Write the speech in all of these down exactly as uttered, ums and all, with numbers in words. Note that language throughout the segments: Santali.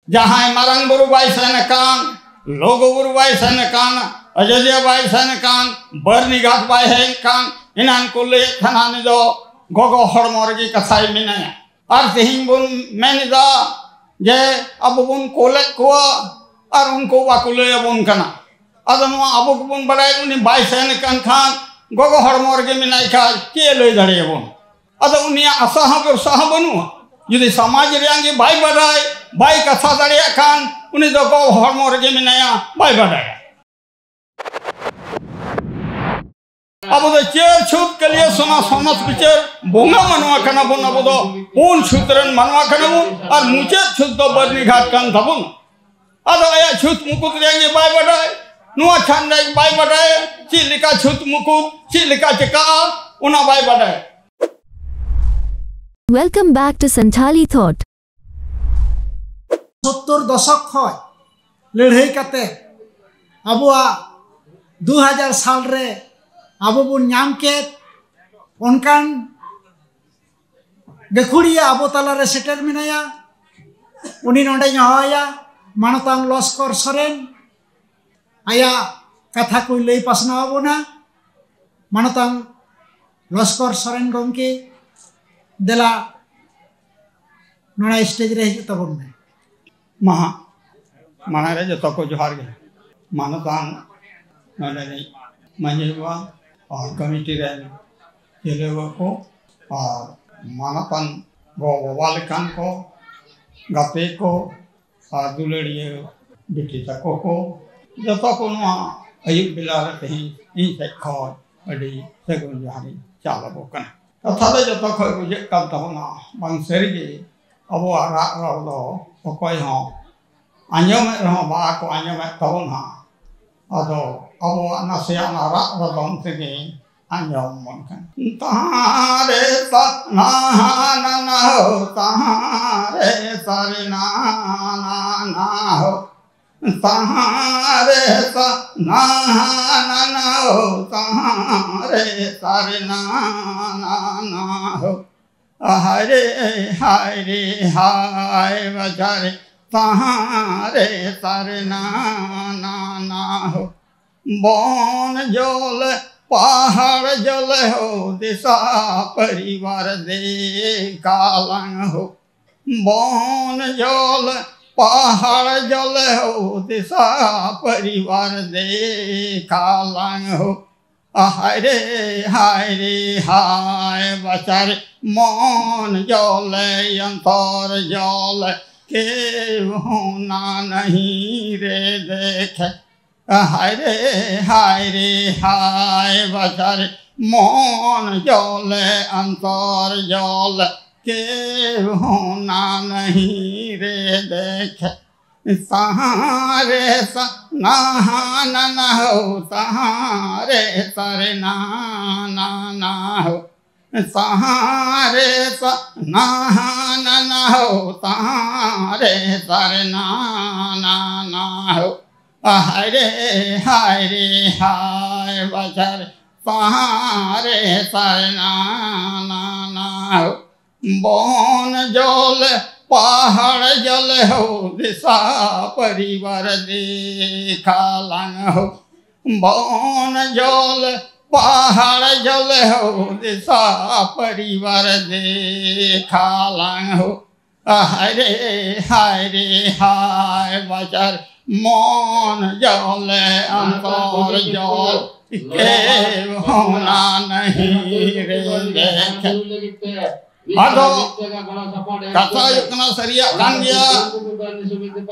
ᱡᱟᱦᱟᱸᱭ ᱢᱟᱨᱟᱝ ᱵᱩᱨᱩ ᱵᱟᱭ ᱥᱮᱱ ᱟᱠᱟᱱ, ᱞᱩᱜᱩ ᱵᱩᱨᱩ ᱵᱟᱭ ᱥᱮᱱ ᱟᱠᱟᱱ, ᱟᱡᱚᱫᱤᱭᱟᱹ ᱵᱟᱭ ᱥᱮᱱ ᱟᱠᱟᱱ, ᱵᱟᱹᱨᱱᱤ ᱜᱷᱟᱴ ᱵᱟᱭ ᱦᱮᱡ ᱟᱠᱟᱱ, ᱮᱱᱟᱱ ᱠᱚ ᱞᱟᱹᱭᱮᱫ ᱛᱟᱦᱮᱱᱟ ᱩᱱᱤ ᱫᱚ ᱜᱚᱜᱚ ᱦᱚᱲᱢᱚ ᱨᱮᱜᱮ ᱠᱟᱛᱷᱟᱭ ᱢᱮᱱᱟᱭᱟ᱾ ᱟᱨ ᱛᱮᱦᱮᱧ ᱵᱚᱱ ᱢᱮᱱ ᱮᱫᱟ ᱡᱮ ᱟᱵᱚ ᱵᱚᱱ ᱠᱳᱞᱮᱫ ᱠᱚᱣᱟ ᱟᱨ ᱩᱱᱠᱩ ᱵᱟᱠᱚ ᱞᱟᱹᱭ ᱟᱵᱚᱱ ᱠᱟᱱᱟ᱾ ᱟᱫᱚ ᱱᱚᱣᱟ ᱟᱵᱚ ᱜᱮᱵᱚᱱ ᱵᱟᱲᱟᱭᱟ, ᱩᱱᱤ ᱵᱟᱭ ᱥᱮᱱ ᱟᱠᱟᱱ ᱠᱷᱟᱱ ᱜᱚᱜᱚ ᱦᱚᱲᱢᱚ ᱨᱮᱜᱮ ᱢᱮᱱᱟᱭ ᱠᱷᱟᱱ ᱪᱮᱫ ᱮ ᱞᱟᱹᱭ ᱫᱟᱲᱮᱭᱟᱵᱚᱱ? ᱟᱫᱚ ᱩᱱᱤᱭᱟᱜ ᱟᱥᱟ ᱦᱚᱸ ᱵᱷᱚᱨᱥᱟ ᱦᱚᱸ ᱵᱟᱹᱱᱩᱜᱼᱟ᱾ ᱡᱩᱫᱤ ᱥᱚᱢᱟᱡᱽ ᱨᱮᱭᱟᱜ ᱜᱮ ᱵᱟᱭ ᱵᱟᱰᱟᱭ, ᱵᱟᱭ ᱠᱟᱛᱷᱟ ᱫᱟᱲᱮᱭᱟᱜ ᱠᱷᱟᱱ ᱩᱱᱤ ᱫᱚ ᱜᱚᱜᱚ ᱦᱚᱲᱢᱚ ᱨᱮᱜᱮ ᱢᱮᱱᱟᱭᱟ, ᱵᱟᱭ ᱵᱟᱰᱟᱭᱟ᱾ ᱟᱵᱚ ᱫᱚ ᱪᱟᱹᱨ ᱪᱷᱩᱛ ᱠᱟᱹᱞᱤᱭᱟᱹ ᱥᱚᱱᱟ ᱥᱚᱱᱚᱛ ᱵᱤᱪᱟᱹᱨ ᱵᱚᱸᱜᱟ ᱢᱟᱱᱣᱟ ᱠᱟᱱᱟ ᱵᱚᱱ᱾ ᱟᱵᱚ ᱫᱚ ᱯᱩᱱ ᱪᱷᱩᱛ ᱨᱮᱱ ᱢᱟᱱᱣᱟ ᱠᱟᱱᱟ ᱵᱚᱱ ᱟᱨ ᱢᱩᱪᱟᱹᱫ ᱪᱷᱩᱛ ᱫᱚ ᱵᱟᱹᱨᱱᱤ ᱜᱷᱟᱴ ᱠᱟᱱ ᱛᱟᱵᱚᱱᱟ᱾ ᱟᱫᱚ ᱟᱭᱟᱜ ᱪᱷᱩᱛ ᱢᱩᱠᱩᱛ ᱨᱮᱭᱟᱜ ᱜᱮ ᱵᱟᱭ ᱵᱟᱰᱟᱭ, ᱱᱚᱣᱟ ᱪᱷᱟᱱ ᱨᱮᱭᱟᱜ ᱵᱟᱭ ᱵᱟᱰᱟᱭ, ᱪᱮᱫ ᱞᱮᱠᱟ ᱪᱷᱩᱛ ᱢᱩᱠᱩᱛ, ᱪᱮᱫ ᱞᱮᱠᱟ ᱪᱮᱠᱟᱜᱼᱟ, ᱚᱱᱟ ᱵᱟᱭ ᱵᱟᱰᱟᱭ᱾ Welcome back to Santhali Thought. ᱥᱳᱛᱛᱳᱨ ᱫᱚᱥᱚᱠ ᱠᱷᱚᱱ ᱞᱟᱹᱲᱦᱟᱹᱭ ᱠᱟᱛᱮ ᱟᱵᱚᱣᱟᱜ ᱫᱩ ᱦᱟᱡᱟᱨ ᱥᱟᱞ ᱨᱮ ᱟᱵᱚ ᱵᱚᱱ ᱧᱟᱢ ᱠᱮᱫ ᱚᱱᱠᱟᱱ ᱜᱟᱹᱠᱷᱩᱲᱤᱭᱟᱹ ᱟᱵᱚ ᱛᱟᱞᱟᱨᱮ ᱥᱮᱴᱮᱨ ᱢᱮᱱᱟᱭᱟ᱾ ᱩᱱᱤ ᱱᱚᱰᱮᱧ ᱦᱚᱦᱚᱭᱟ, ᱢᱟᱱᱚᱛᱟᱱ ᱞᱚᱥᱠᱚᱨ ᱥᱚᱨᱮᱱ᱾ ᱟᱭᱟᱜ ᱠᱟᱛᱷᱟ ᱠᱚᱭ ᱞᱟᱹᱭ ᱯᱟᱥᱱᱟᱣ ᱟᱵᱚᱱᱟ᱾ ᱢᱟᱱᱚᱛᱟᱱ ᱞᱚᱥᱠᱚᱨ ᱥᱚᱨᱮᱱ ᱜᱚᱢᱠᱮ, ᱫᱮᱞᱟ ᱱᱚᱰᱮ ᱥᱴᱮᱡᱽ ᱨᱮ ᱦᱤᱡᱩᱜ ᱛᱟᱵᱚᱱ ᱢᱮ᱾ ᱢᱟ ᱢᱟᱲᱟᱝ ᱨᱮ ᱡᱚᱛᱚ ᱠᱚ ᱡᱚᱦᱟᱨ ᱜᱮ᱾ ᱢᱟᱱᱚᱛᱟᱱ ᱱᱚᱰᱮ ᱨᱤᱱᱤᱡ ᱢᱟᱹᱡᱷᱤ ᱵᱟᱵᱟ ᱟᱨ ᱠᱚᱢᱤᱴᱤ ᱨᱮᱱ ᱪᱮᱞᱮ ᱵᱟᱵᱟ ᱠᱚ ᱟᱨ ᱢᱟᱱᱚᱛᱟᱱ ᱜᱚ ᱵᱟᱵᱟ ᱞᱮᱠᱟᱱ ᱠᱚ, ᱜᱟᱛᱮ ᱠᱚ ᱟᱨ ᱫᱩᱞᱟᱹᱲᱤᱭᱟᱹ ᱵᱤᱴᱤ ᱛᱟᱠᱚ ᱠᱚ, ᱡᱚᱛᱚ ᱠᱚ ᱱᱚᱣᱟ ᱟᱹᱭᱩᱵ ᱵᱮᱞᱟ ᱨᱮ ᱛᱮᱦᱮᱧ ᱤᱧ ᱥᱮᱫ ᱠᱷᱚᱱ ᱟᱹᱰᱤ ᱥᱟᱹᱜᱩᱱ ᱡᱚᱦᱟᱨᱤᱧ ᱪᱟᱞ ᱟᱵᱚ ᱠᱟᱱᱟ᱾ ᱠᱟᱛᱷᱟ ᱫᱚ ᱡᱚᱛᱚ ᱠᱷᱚᱱ ᱵᱩᱡᱷᱟᱹᱜ ᱠᱟᱱ ᱛᱟᱵᱚᱱᱟ, ᱵᱟᱝ ᱥᱟᱹᱨᱤ ᱜᱮ ᱟᱵᱚᱣᱟᱜ ᱨᱟᱜ ᱨᱚᱲ ᱫᱚ ᱚᱠᱚᱭ ᱦᱚᱸ ᱟᱸᱡᱚᱢᱮᱫ ᱨᱮᱦᱚᱸ ᱵᱟᱠᱚ ᱟᱸᱡᱚᱢᱮᱫ ᱛᱟᱵᱚᱱᱟ᱾ ᱟᱫᱚ ᱟᱵᱚᱣᱟᱜ ᱱᱟᱥᱮᱭᱟᱜ ᱚᱱᱟ ᱨᱟᱜ ᱨᱚᱫᱚᱱ ᱛᱮᱜᱮ ᱟᱸᱡᱚᱢ ᱵᱚᱱ ᱠᱟᱱᱟ᱾ ᱛᱟᱦᱟᱸ ᱨᱮ ᱛᱟ ᱱᱟ ᱦᱟ ᱱᱟ ᱱᱟ ᱦᱳ, ᱛᱟᱦᱟᱸ ᱨᱮ ᱛᱟ ᱨᱮ ᱱᱟ ᱱᱟ ᱱᱟ ᱦᱳ, ᱛᱟᱦᱟᱸ ᱨᱮ ᱛᱟ ᱱᱟ ᱦᱟ ᱱᱟ ᱱᱟ ᱦᱳ, ᱛᱟᱦᱟᱸ ᱨᱮ ᱛᱟ ᱨᱮ ᱱᱟ ᱱᱟ ᱱᱟ ᱦᱳ᱾ ᱦᱟᱭ ᱨᱮ ᱦᱟᱭ ᱨᱮ ᱦᱟᱭ ᱵᱟᱡᱟᱨ ᱨᱮ ᱥᱟᱦᱟᱨᱮ ᱥᱟᱨᱱᱟ ᱱᱟᱱᱟ ᱦᱳ, ᱵᱚᱱ ᱡᱚᱞ ᱯᱟᱦᱟᱲ ᱡᱚᱞ ᱦᱳ, ᱫᱤᱥᱟ ᱯᱚᱨᱤᱵᱟᱨ ᱫᱮᱠᱷᱟᱞᱟᱝ ᱦᱳ᱾ ᱵᱚᱱ ᱡᱚᱞ ᱯᱟᱦᱟᱲ ᱡᱚᱞ ᱦᱳ, ᱫᱤᱥᱟ ᱯᱚᱨᱤᱵᱟᱨ ᱫᱮᱠᱷᱟᱞᱟᱝ ᱦᱳ᱾ ᱦᱟᱭ ᱨᱮ ᱦᱟᱭ ᱨᱮ ᱦᱟᱭ, ᱵᱟᱪᱟᱨ ᱢᱚᱱ ᱡᱚᱞ ᱚᱱᱛᱚᱨ ᱡᱚᱞ, ᱠᱮᱣ ᱦᱳ ᱱᱟ ᱱᱟᱦᱤ ᱨᱮ ᱫᱮᱠᱷᱮ। ᱦᱟᱭ ᱨᱮ ᱦᱟᱭ ᱨᱮ ᱦᱟᱭ, ᱵᱟᱪᱟᱨ ᱢᱚᱱ ᱡᱚᱞ ᱚᱱᱛᱚᱨ ᱡᱚᱞ, ᱠᱮᱣ ᱦᱳ ᱱᱟ ᱱᱟᱦᱤ ᱨᱮ ᱫᱮᱠᱷᱮ। ᱥᱟᱦᱟᱨᱮ ᱥᱟ ᱱᱟᱦᱟ ᱱᱟᱱᱟ ᱦᱳ, ᱥᱟᱦᱟᱨᱮ ᱥᱟᱨᱱᱟ ᱱᱟᱱᱟ ᱦᱳ। ᱥᱟᱦᱟᱨᱮ ᱥᱟ ᱱᱟᱦᱟ ᱱᱟᱱᱟ ᱦᱳ, ᱥᱟᱦᱟᱨᱮ ᱥᱟᱨᱱᱟ ᱱᱟᱱᱟ ᱦᱳ। ᱦᱟᱭ ᱨᱮ ᱦᱟᱭ ᱨᱮ ᱦᱟᱭ, ᱵᱟᱪᱟᱨ ᱥᱟᱦᱟᱨᱮ ᱥᱟᱨᱱᱟ ᱱᱟᱱᱟ ᱦᱳ। ᱵᱚᱱ ᱡᱚᱞ ᱯᱟᱦᱟᱲ ᱡᱚᱞ ᱦᱳ, ᱫᱤᱥᱟ ᱯᱚᱨᱤᱵᱟᱨ ᱫᱮᱠᱷᱟᱞᱟᱝ ᱦᱳ। ᱵᱚᱱ ᱡᱚᱞ ᱯᱟᱦᱟᱲ ᱡᱚᱞ ᱦᱳ, ᱫᱤᱥᱟ ᱯᱚᱨᱤᱵᱟᱨ ᱫᱮᱠᱷᱟᱞᱟᱝ ᱦᱳ। ᱦᱟᱭ ᱨᱮ ᱦᱟᱭ ᱨᱮ ᱦᱟᱭ, ᱵᱟᱪᱟᱨ ᱢᱚᱱ ᱡᱚᱞ ᱚᱱᱛᱚᱨ ᱡᱚᱞ, ᱠᱮᱣ ᱦᱳ ᱱᱟ ᱱᱟᱦᱤ ᱨᱮ ᱫᱮᱠᱷᱮ। ᱟᱫᱚ ᱠᱟᱛᱷᱟ ᱦᱩᱭᱩᱜ ᱠᱟᱱᱟ, ᱥᱟᱹᱨᱤᱭᱟᱜ ᱠᱟᱱ ᱜᱮᱭᱟ,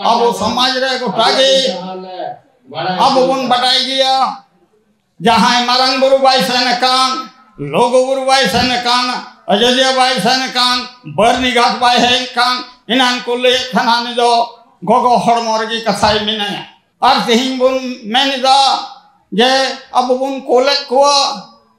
ᱟᱵᱚ ᱥᱚᱢᱟᱡᱽ ᱨᱮ ᱜᱚᱴᱟ ᱜᱮ ᱟᱵᱚ ᱵᱚᱱ ᱵᱟᱰᱟᱭ ᱜᱮᱭᱟ, ᱡᱟᱦᱟᱸᱭ ᱢᱟᱨᱟᱝ ᱵᱩᱨᱩ ᱵᱟᱭ ᱥᱮᱱ ᱟᱠᱟᱱ, ᱞᱩᱜᱩ ᱵᱩᱨᱩ ᱵᱟᱭ ᱥᱮᱱ ᱟᱠᱟᱱ, ᱟᱡᱚᱫᱤᱭᱟᱹ ᱵᱟᱭ ᱥᱮᱱ ᱟᱠᱟᱱ, ᱵᱟᱹᱨᱱᱤ ᱜᱷᱟᱴ ᱵᱟᱭ ᱦᱮᱡ ᱟᱠᱟᱱ, ᱮᱱᱟᱱ ᱠᱚ ᱞᱟᱹᱭᱮᱫ ᱛᱟᱦᱮᱱᱟ ᱩᱱᱤ ᱫᱚ ᱜᱚᱜᱚ ᱦᱚᱲᱢᱚ ᱨᱮᱜᱮ ᱠᱟᱛᱷᱟᱭ ᱢᱮᱱᱟᱭᱟ᱾ ᱟᱨ ᱛᱮᱦᱮᱧ ᱵᱚᱱ ᱢᱮᱱ ᱮᱫᱟ ᱡᱮ ᱟᱵᱚ ᱵᱚᱱ ᱠᱳᱞᱮᱫ ᱠᱚᱣᱟ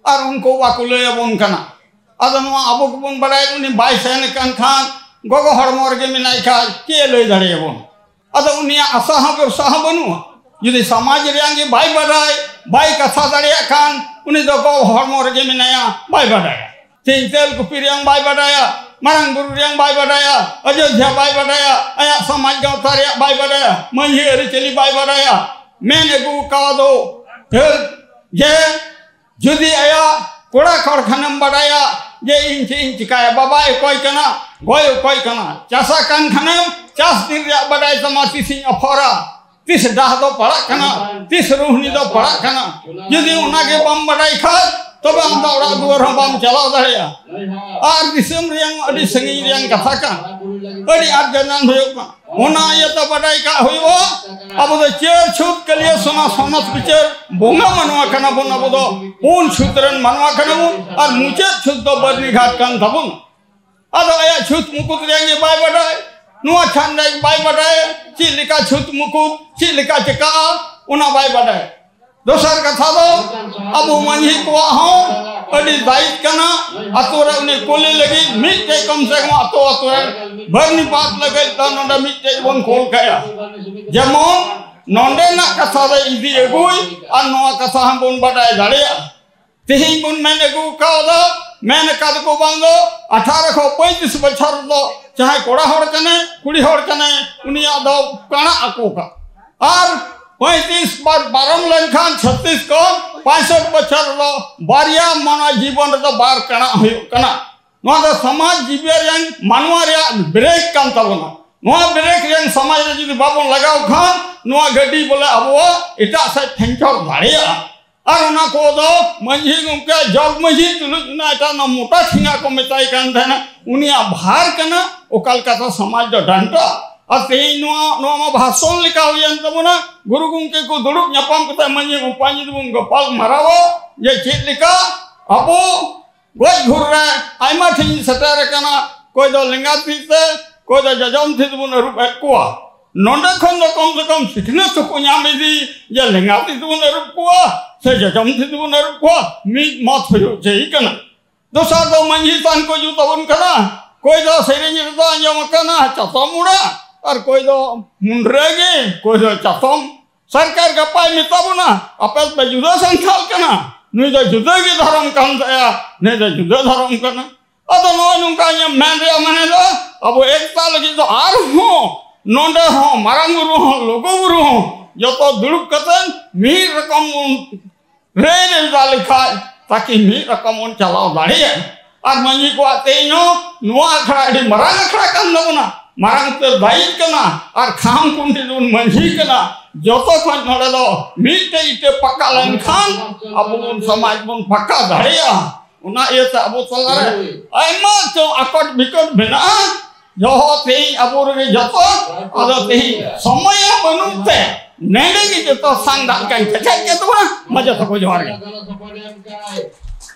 ᱟᱨ ᱩᱱᱠᱩ ᱵᱟᱠᱚ ᱞᱟᱹᱭ ᱟᱵᱚᱱ ᱠᱟᱱᱟ᱾ ᱟᱫᱚ ᱱᱚᱣᱟ ᱟᱵᱚ ᱜᱮᱵᱚᱱ ᱵᱟᱲᱟᱭ, ᱩᱱᱤ ᱵᱟᱭ ᱥᱮᱱ ᱟᱠᱟᱱ ᱠᱷᱟᱱ, ᱜᱚᱜᱚ ᱦᱚᱲᱢᱚ ᱨᱮᱜᱮ ᱢᱮᱱᱟᱭ ᱠᱷᱟᱱ, ᱪᱮᱫ ᱮ ᱞᱟᱹᱭ ᱫᱟᱲᱮᱭᱟᱵᱚᱱᱟ? ᱟᱫᱚ ᱩᱱᱤᱭᱟᱜ ᱟᱥᱟ ᱦᱚᱸ ᱵᱷᱚᱨᱥᱟ ᱦᱚᱸ ᱵᱟᱹᱱᱩᱜᱼᱟ᱾ ᱡᱩᱫᱤ ᱥᱚᱢᱟᱡᱽ ᱨᱮᱭᱟᱜ ᱜᱮ ᱵᱟᱭ ᱵᱟᱰᱟᱭ, ᱵᱟᱭ ᱠᱟᱛᱷᱟ ᱫᱟᱲᱮᱭᱟᱜ ᱠᱷᱟᱱ, ᱩᱱᱤ ᱫᱚ ᱜᱚᱜᱚ ᱦᱚᱲᱢᱚ ᱨᱮᱜᱮ ᱢᱮᱱᱟᱭᱟ, ᱵᱟᱭ ᱵᱟᱰᱟᱭᱟ᱾ ᱛᱮᱧ ᱛᱮᱞ ᱠᱩᱯᱤ ᱨᱮᱭᱟᱝ ᱵᱟᱭ ᱵᱟᱰᱟᱭᱟ, ᱢᱟᱨᱟᱝ ᱵᱩᱨᱩ ᱨᱮᱭᱟᱝ ᱵᱟᱭ ᱵᱟᱰᱟᱭᱟ, ᱚᱡᱳᱫᱽᱫᱷᱟ ᱵᱟᱭ ᱵᱟᱰᱟᱭᱟ, ᱟᱭᱟᱜ ᱥᱚᱢᱟᱡᱽ ᱜᱟᱶᱛᱟ ᱨᱮᱭᱟᱜ ᱵᱟᱭ ᱵᱟᱰᱟᱭᱟ, ᱢᱟᱹᱡᱷᱤ ᱟᱹᱨᱤᱪᱟᱹᱞᱤ ᱵᱟᱭ ᱵᱟᱰᱟᱭᱟ᱾ ᱢᱮᱱ ᱟᱹᱜᱩ ᱠᱟᱣᱫᱚ ᱡᱮ ᱡᱩᱫᱤ ᱟᱭᱟᱜ ᱠᱚᱲᱟ ᱠᱷᱚᱲ ᱠᱷᱟᱱᱮᱢ ᱵᱟᱰᱟᱭᱟ ᱡᱮ ᱤᱧ ᱪᱮᱫ ᱤᱧ ᱪᱤᱠᱟᱭᱟ, ᱵᱟᱵᱟᱭ ᱚᱠᱚᱭ ᱠᱟᱱᱟ, ᱜᱚᱭ ᱚᱠᱚᱭ ᱠᱟᱱᱟ, ᱪᱟᱥᱟ ᱠᱟᱱ ᱠᱷᱟᱱᱮᱢ ᱪᱟᱥ ᱫᱤᱱ ᱨᱮᱭᱟᱜ ᱵᱟᱰᱟᱭ ᱛᱟᱢᱟ, ᱛᱤᱥᱤᱧ ᱟᱯᱷᱚᱨᱟ, ᱛᱤᱥ ᱰᱟᱦ ᱫᱚ ᱯᱟᱲᱟᱜ ᱠᱟᱱᱟ, ᱛᱤᱥ ᱨᱩᱦᱱᱤ ᱫᱚ ᱯᱟᱲᱟᱜ ᱠᱟᱱᱟ᱾ ᱡᱩᱫᱤ ᱚᱱᱟ ᱜᱮ ᱵᱟᱢ ᱵᱟᱰᱟᱭ ᱠᱷᱟᱡ, ᱛᱚᱵᱮ ᱟᱢ ᱫᱚ ᱚᱲᱟᱜ ᱫᱩᱣᱟᱹᱨ ᱦᱚᱸ ᱵᱟᱢ ᱪᱟᱞᱟᱣ ᱫᱟᱲᱮᱭᱟᱜᱼᱟ᱾ ᱟᱨ ᱫᱤᱥᱚᱢ ᱨᱮᱭᱟᱝ ᱟᱹᱰᱤ ᱥᱟᱺᱜᱤᱧ ᱨᱮᱭᱟᱝ ᱠᱟᱛᱷᱟ ᱠᱟᱱᱟ, ᱟᱹᱰᱤ ᱟᱨᱡᱟᱱᱟᱱ ᱦᱩᱭᱩᱜ ᱠᱟᱱᱟ᱾ ᱚᱱᱟ ᱤᱭᱟᱹᱛᱮ ᱵᱟᱰᱟᱭ ᱠᱟᱜ ᱦᱩᱭᱩᱜᱼᱟ, ᱟᱵᱚ ᱫᱚ ᱪᱟᱹᱨ ᱪᱷᱩᱛ ᱠᱟᱹᱞᱤᱭᱟᱹ ᱥᱚᱱᱟ ᱥᱚᱱᱚᱛ ᱵᱤᱪᱟᱹᱨ ᱵᱚᱸᱜᱟ ᱢᱟᱱᱣᱟ ᱠᱟᱱᱟ ᱵᱚᱱ᱾ ᱟᱵᱚ ᱫᱚ ᱯᱩᱱ ᱪᱷᱩᱛ ᱨᱮᱱ ᱢᱟᱱᱣᱟ ᱠᱟᱱᱟ ᱵᱚᱱ, ᱟᱨ ᱢᱩᱪᱟᱹᱫ ᱪᱷᱩᱛ ᱫᱚ ᱵᱟᱹᱨᱱᱤ ᱜᱷᱟᱴ ᱠᱟᱱ ᱛᱟᱵᱚᱱᱟ᱾ ᱟᱫᱚ ᱟᱭᱟᱜ ᱪᱷᱩᱛ ᱢᱩᱠᱩᱛ ᱨᱮᱭᱟᱜ ᱜᱮ ᱵᱟᱭ ᱵᱟᱰᱟᱭ, ᱱᱚᱣᱟ ᱪᱷᱟᱱ ᱨᱮᱭᱟᱜ ᱵᱟᱭ ᱵᱟᱰᱟᱭ, ᱪᱮᱫ ᱞᱮᱠᱟ ᱪᱷᱩᱛ ᱢᱩᱠᱩᱛ, ᱪᱮᱫ ᱞᱮᱠᱟ ᱪᱮᱠᱟᱜᱼᱟ, ᱚᱱᱟ ᱵᱟᱭ ᱵᱟᱰᱟᱭ᱾ ᱫᱚᱥᱟᱨ ᱠᱟᱛᱷᱟ ᱫᱚ, ᱟᱵᱚ ᱢᱟᱹᱡᱷᱤ ᱠᱚᱣᱟᱜ ᱦᱚᱸ ᱟᱹᱰᱤ ᱫᱟᱭᱤᱛ ᱠᱟᱱᱟ, ᱟᱛᱳ ᱨᱮ ᱩᱱᱤ ᱠᱩᱞᱤ ᱞᱟᱹᱜᱤᱫ ᱢᱤᱫᱴᱮᱡ ᱠᱚᱢ ᱥᱮ ᱠᱚᱢ ᱟᱛᱳ ᱟᱛᱳ ᱨᱮ ᱵᱟᱹᱨᱱᱤ ᱯᱟᱛ ᱞᱟᱹᱜᱤᱫ ᱫᱚ ᱱᱚᱰᱮ ᱢᱤᱫᱴᱮᱡ ᱵᱚᱱ ᱠᱩᱞ ᱠᱟᱭᱟ, ᱡᱮᱢᱚᱱ ᱱᱚᱰᱮᱱᱟᱜ ᱠᱟᱛᱷᱟ ᱫᱚ ᱤᱫᱤ ᱟᱹᱜᱩᱭ ᱟᱨ ᱱᱚᱣᱟ ᱠᱟᱛᱷᱟ ᱦᱚᱸ ᱵᱚᱱ ᱵᱟᱰᱟᱭ ᱫᱟᱲᱮᱭᱟᱜᱼᱟ᱾ ᱛᱮᱦᱮᱧ ᱵᱚᱱ ᱢᱮᱱ ᱟᱹᱜᱩ ᱠᱟᱣᱫᱟ, ᱢᱮᱱ ᱟᱠᱟᱫ ᱠᱚ ᱵᱟᱝ ᱫᱚ ᱟᱴᱷᱟᱨᱚ ᱠᱷᱚᱱ ᱯᱚᱸᱭᱛᱨᱤᱥ ᱵᱚᱪᱷᱚᱨ ᱫᱚ ᱪᱟᱦᱮ ᱠᱚᱲᱟ ᱦᱚᱲ ᱠᱟᱱᱟᱭ, ᱠᱩᱲᱤ ᱦᱚᱲ ᱠᱟᱱᱟᱭ, ᱩᱱᱤᱭᱟᱜ ᱫᱚ ᱠᱟᱬᱟᱜ ᱟᱠᱚ ᱠᱟᱱᱟ᱾ ᱟᱨ ᱯᱚᱸᱭᱛᱨᱤᱥ ᱵᱟᱨ ᱯᱟᱨᱚᱢ ᱞᱮᱱᱠᱷᱟᱱ ᱪᱷᱟᱛᱤᱥ ᱠᱷᱚᱱ ᱯᱟᱸᱭᱥᱚᱴ ᱵᱚᱪᱷᱚᱨ ᱫᱚ ᱵᱟᱨᱭᱟ ᱢᱟᱱᱣᱟ ᱡᱤᱵᱚᱱ ᱨᱮᱫᱚ ᱵᱟᱨ ᱠᱟᱬᱟᱜ ᱦᱩᱭᱩᱜ ᱠᱟᱱᱟ᱾ ᱱᱚᱣᱟ ᱫᱚ ᱥᱚᱢᱟᱡᱽ ᱡᱤᱵᱤ ᱨᱮᱱ ᱢᱟᱱᱣᱟ ᱨᱮᱭᱟᱜ ᱵᱨᱮᱠ ᱠᱟᱱ ᱛᱟᱵᱚᱱᱟ᱾ ᱱᱚᱣᱟ ᱵᱨᱮᱠ ᱨᱮᱱ ᱥᱚᱢᱟᱡᱽ ᱨᱮ ᱡᱩᱫᱤ ᱵᱟᱵᱚᱱ ᱞᱟᱜᱟᱣ ᱠᱷᱟᱱ, ᱱᱚᱣᱟ ᱜᱟᱹᱰᱤ ᱵᱚᱞᱮ ᱟᱵᱚᱣᱟᱜ ᱮᱴᱟᱜ ᱥᱮᱫ ᱯᱷᱮᱧᱪᱚᱨ ᱫᱟᱲᱮᱭᱟᱜᱼᱟ᱾ ᱟᱨ ᱚᱱᱟ ᱠᱚᱫᱚ ᱢᱟᱹᱡᱷᱤ ᱜᱚᱢᱠᱮ, ᱡᱚᱜᱽ ᱢᱟᱹᱡᱷᱤ ᱛᱩᱞᱩᱡ ᱚᱱᱟ ᱮᱴᱟᱜ ᱚᱱᱟ ᱢᱚᱴᱟ ᱴᱷᱮᱸᱜᱟ ᱠᱚ ᱢᱮᱛᱟᱭ ᱠᱟᱱ ᱛᱟᱦᱮᱱᱟ, ᱩᱱᱤᱭᱟᱜ ᱵᱷᱟᱨ ᱠᱟᱱᱟ, ᱚᱠᱟ ᱞᱮᱠᱟᱛᱮ ᱥᱚᱢᱟᱡᱽ ᱫᱚ ᱰᱟᱱᱴᱟ᱾ ᱟᱨ ᱛᱮᱦᱮᱧ ᱱᱚᱣᱟ, ᱱᱚᱣᱟ ᱢᱟ ᱵᱷᱟᱥᱚᱱ ᱞᱮᱠᱟ ᱦᱩᱭᱮᱱ ᱛᱟᱵᱚᱱᱟ᱾ ᱜᱩᱨᱩ ᱜᱚᱢᱠᱮ ᱠᱚ ᱫᱩᱲᱩᱵ ᱧᱟᱯᱟᱢ ᱠᱟᱛᱮ ᱢᱟᱹᱡᱷᱤ ᱢᱟᱯᱟᱧᱡᱤ ᱫᱚᱵᱚᱱ ᱜᱟᱯᱟᱞ ᱢᱟᱨᱟᱣᱟ ᱡᱮ ᱪᱮᱫ ᱞᱮᱠᱟ ᱟᱵᱚ ᱜᱚᱡ ᱜᱷᱩᱨ ᱨᱮ ᱟᱭᱢᱟ ᱴᱷᱮᱱ ᱤᱧ ᱥᱮᱴᱮᱨ ᱟᱠᱟᱱᱟ, ᱚᱠᱚᱭ ᱫᱚ ᱞᱮᱸᱜᱟ ᱛᱤ ᱛᱮ, ᱚᱠᱚᱭ ᱫᱚ ᱡᱚᱡᱚᱢ ᱛᱤ ᱛᱮᱵᱚᱱ ᱟᱹᱨᱩᱵ ᱮᱫ ᱠᱚᱣᱟ᱾ ᱱᱚᱰᱮ ᱠᱷᱚᱱ ᱫᱚ ᱠᱚᱢ ᱥᱮ ᱠᱚᱢ ᱥᱤᱠᱷᱱᱟᱹᱛ ᱦᱚᱸᱠᱚ ᱧᱟᱢ ᱤᱫᱤ ᱡᱮ ᱞᱮᱸᱜᱟ ᱛᱤ ᱛᱮᱵᱚᱱ ᱟᱹᱨᱩᱵ ᱠᱚᱣᱟ ᱥᱮ ᱡᱚᱡᱚᱢ ᱛᱤ ᱛᱮᱵᱚᱱ ᱟᱹᱨᱩᱵ ᱠᱚᱣᱟ, ᱢᱤᱫ ᱢᱚᱛ ᱦᱩᱭᱩᱜ ᱪᱟᱹᱦᱤ ᱠᱟᱱᱟ᱾ ᱫᱚᱥᱟᱨ ᱫᱚ ᱢᱟᱹᱡᱷᱤ ᱛᱷᱟᱱ ᱠᱚ ᱡᱩᱛ ᱟᱵᱚᱱ ᱠᱟᱱᱟ, ᱚᱠᱚᱭ ᱫᱚ ᱥᱮᱨᱮᱧ ᱨᱮᱫᱚ ᱟᱸᱡᱚᱢ ᱟᱠᱟᱱᱟ ᱪᱟᱛᱚᱢ ᱚᱲᱟᱜ, ᱟᱨ ᱚᱠᱚᱭ ᱫᱚ ᱢᱩᱱᱰᱨᱟᱹ ᱜᱮ, ᱚᱠᱚᱭ ᱫᱚ ᱪᱟᱛᱚᱢ᱾ ᱥᱚᱨᱠᱟᱨ ᱜᱟᱯᱟᱭ ᱢᱮᱛᱟ ᱵᱚᱱᱟ, ᱟᱯᱮ ᱫᱚᱯᱮ ᱡᱩᱫᱟᱹ ᱥᱟᱱᱛᱟᱞ ᱠᱟᱱᱟ, ᱱᱩᱭ ᱫᱚ ᱡᱩᱫᱟᱹ ᱜᱮ ᱫᱷᱚᱨᱚᱢ ᱠᱟᱱ ᱛᱟᱭᱟ, ᱱᱩᱭ ᱫᱚ ᱡᱩᱫᱟᱹ ᱫᱷᱚᱨᱚᱢ ᱠᱟᱱᱟ᱾ ᱟᱫᱚ ᱱᱚᱜᱼᱚᱭ ᱱᱚᱝᱠᱟ ᱤᱧᱟᱹᱜ ᱢᱮᱱ ᱨᱮᱭᱟᱜ ᱢᱮᱱᱮ ᱫᱚ, ᱟᱵᱚ ᱮᱠᱛᱟ ᱞᱟᱹᱜᱤᱫ ᱫᱚ ᱟᱨᱦᱚᱸ ᱱᱚᱰᱮ ᱦᱚᱸ ᱢᱟᱨᱟᱝ ᱵᱩᱨᱩ ᱦᱚᱸ ᱞᱩᱜᱩ ᱵᱩᱨᱩ ᱦᱚᱸ ᱡᱚᱛᱚ ᱫᱩᱲᱩᱵ ᱠᱟᱛᱮ ᱢᱤᱫ ᱨᱚᱠᱚᱢ ᱵᱚᱱ ᱨᱮ ᱨᱮ ᱫᱟ ᱞᱮᱠᱷᱟᱡ ᱛᱟᱠᱤ ᱢᱤᱫ ᱨᱚᱠᱚᱢ ᱵᱚᱱ ᱪᱟᱞᱟᱣ ᱫᱟᱲᱮᱭᱟᱜᱼᱟ᱾ ᱟᱨ ᱢᱟᱹᱡᱷᱤ ᱠᱚᱣᱟᱜ ᱛᱮᱦᱮᱧ ᱦᱚᱸ ᱱᱚᱣᱟ ᱟᱠᱷᱲᱟ ᱟᱹᱰᱤ ᱢᱟᱨᱟᱝ ᱟᱠᱷᱲᱟ ᱠᱟᱱ ᱛᱟᱵᱚᱱᱟ, ᱢᱟᱨᱟᱝ ᱩᱛᱟᱹᱨ ᱫᱟᱭᱤᱛ ᱠᱟᱱᱟ᱾ ᱟᱨ ᱠᱷᱟᱢ ᱠᱩᱱᱰᱤ ᱵᱚᱱ ᱢᱟᱹᱡᱷᱤ ᱠᱟᱱᱟ᱾ ᱡᱚᱛᱚ ᱠᱷᱚᱱ ᱱᱚᱰᱮ ᱫᱚ ᱢᱤᱫᱴᱮᱡ ᱤᱴᱟᱹ ᱯᱟᱠᱟ ᱞᱮᱱᱠᱷᱟᱱ ᱟᱵᱚ ᱵᱚᱱ ᱥᱚᱢᱟᱡᱽ ᱵᱚᱱ ᱯᱟᱠᱟ ᱫᱟᱲᱮᱭᱟᱜᱼᱟ᱾ ᱚᱱᱟ ᱤᱭᱟᱹᱛᱮ ᱟᱵᱚ ᱛᱟᱞᱟᱨᱮ ᱟᱭᱢᱟ ᱪᱚᱝ ᱟᱠᱚᱴ ᱵᱤᱠᱚᱴ ᱢᱮᱱᱟᱜᱼᱟ᱾ ᱡᱚᱦᱚ ᱛᱮᱦᱮᱧ ᱟᱵᱚ ᱨᱮᱜᱮ ᱡᱚᱛᱚ, ᱟᱫᱚ ᱛᱮᱦᱮᱧ ᱥᱚᱢᱚᱭ ᱦᱚᱸ ᱵᱟᱹᱱᱩᱜ ᱛᱮ ᱱᱮᱰᱮ ᱜᱮ ᱡᱚᱛᱚ ᱥᱟᱝ ᱫᱟᱜ ᱠᱟᱹᱧ ᱠᱮᱪᱮᱫ ᱠᱮᱫ ᱛᱟᱵᱚᱱᱟ᱾ ᱢᱟ ᱡᱚᱛᱚ ᱠᱚ ᱡᱚᱦᱟᱨ ᱜᱮ᱾